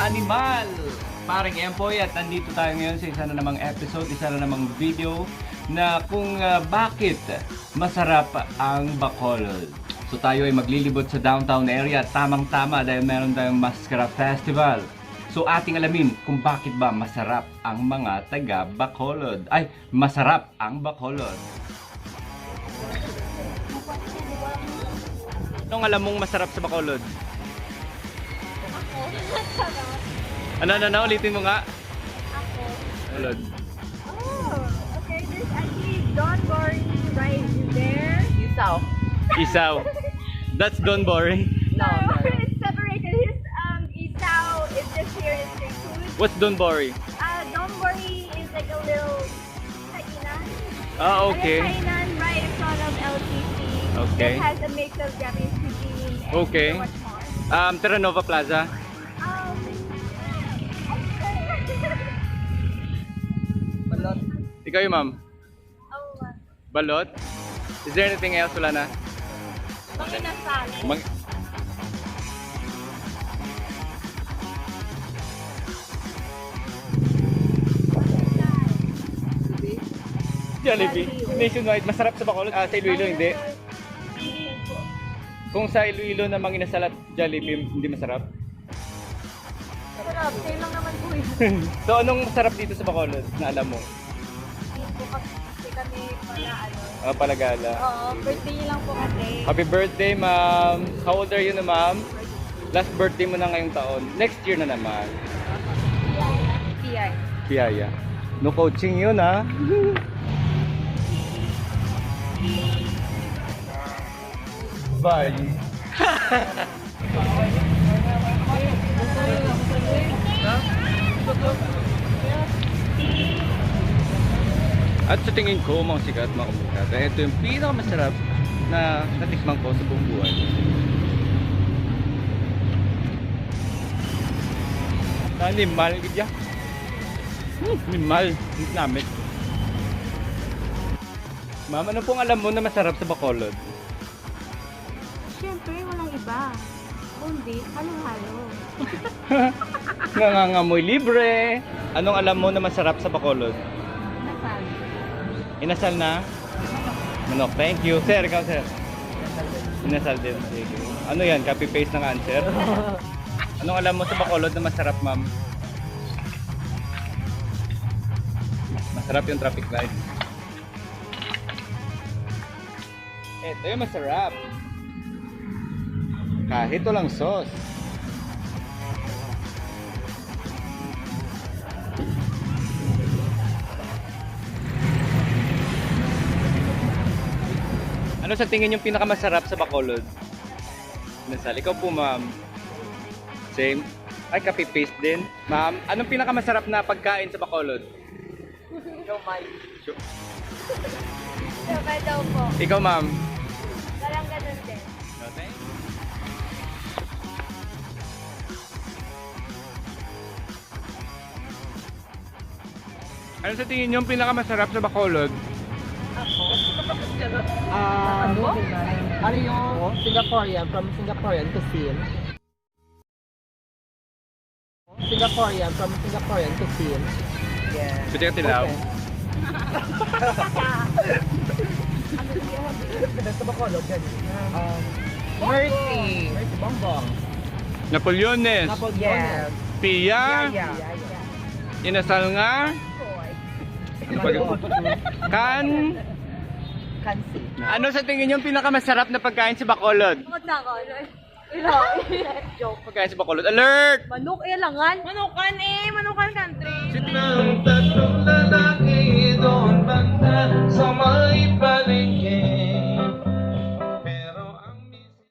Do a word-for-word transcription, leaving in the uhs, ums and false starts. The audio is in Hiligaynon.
Animal! Parang Empoy, at nandito tayo ngayon sa isa na namang episode, isa na namang video na kung, ah, bakit masarap ang Bacolod. So tayo ay maglilibot sa downtown area, tamang-tama dahil meron tayong Maskara Festival. So ating alamin kung bakit ba masarap ang mga taga Bacolod. Ay, masarap ang Bacolod. Anong alam mong masarap sa Bacolod? Ako. Sarap. Ano, ano, ano? Ulitin mo nga. Ako. Bacolod. Oh, okay. There's actually Don Bori right there. Isaw. Isaw. That's Don Bori. No, no, no. It's separated. His, um, Isaw is just here in Street Food. What's Don Bori? Uh, Don Bori is like a little kainan. Ah, okay. A little kainan right in front of L C C. Okay. That has a mix of Japanese cuisine and Okay. so much more. Um, Terranova Plaza. Um, Balot. Ikaw yung ma'am? Oh, uh, Balot? Is there anything else? Wala na? Manginasal. Mang- Jollibee. Jollibee. Nationwide. Masarap sa Bacolod. Ah, sa Iloilo, hindi. Kung sa Iloilo na manginasal at Jollibee, hindi masarap? Sarap. Same lang naman po yun. So, anong masarap dito sa Bacolod na alam mo? Hindi po kasi kami pala, ano. Ah, palagala. Oo, birthday niya lang po kasi. Happy birthday, ma'am. How old are you na, ma'am? Last birthday mo na ngayong taon. Next year na naman. P I. Piyaya. No coaching yun, ha? Bye. At sa tingin ko, mga sikat, mga kumikata, ito yung pinakamasarap na natikman ko sa buong buhay. Animal, gid ya. Hmm, animal. Namit. Ma'am, ano pong alam mo na masarap sa Bacolod? Siyempre, walang iba kundi halo-halo. Nangangamoy libre. Anong alam mo na masarap sa Bacolod? Inasal. Inasal na? Manok. Thank you. Sir, ikaw, sir. Inasal din. Sige. Ano yan? Copy-paste ng answer? Anong alam mo sa Bacolod na masarap, ma'am? Masarap yung traffic light. Ito yung masarap. Kahit walang sauce. Ano sa tingin yung pinakamasarap sa Bacolod? Nasal. Ikaw po, ma'am. Same. Ay, copy-paste din. Ma'am, anong pinakamasarap na pagkain sa Bacolod? Siomai. Sio-, Siomai daw po. Ikaw, ma'am? Parang ganun din. Okay. Ano sa tingin niyo ang pinakamasarap sa Bacolod? Ah, ano? Ano yung Singaporean, from Singaporean cuisine? Singaporean, from Singaporean cuisine. Yeah. Pwede ka tilaw? Okay. Sa Bacolod, yan. Um, Mercy. Mercy Bongbong. Napoleones. Napoleones. Yes. Pia. Yeah, yeah. Inasal nga. Kan. Kansi. Ano sa tingin niyo ang pinakamasarap na pagkain sa Bacolod? Bukod na ako. Joke. Pagkain sa Bacolod. Alert! Manok, eh, langan. Manukan, eh. Manukan country. Ng tatlong lalaki doon banda sa may paligid.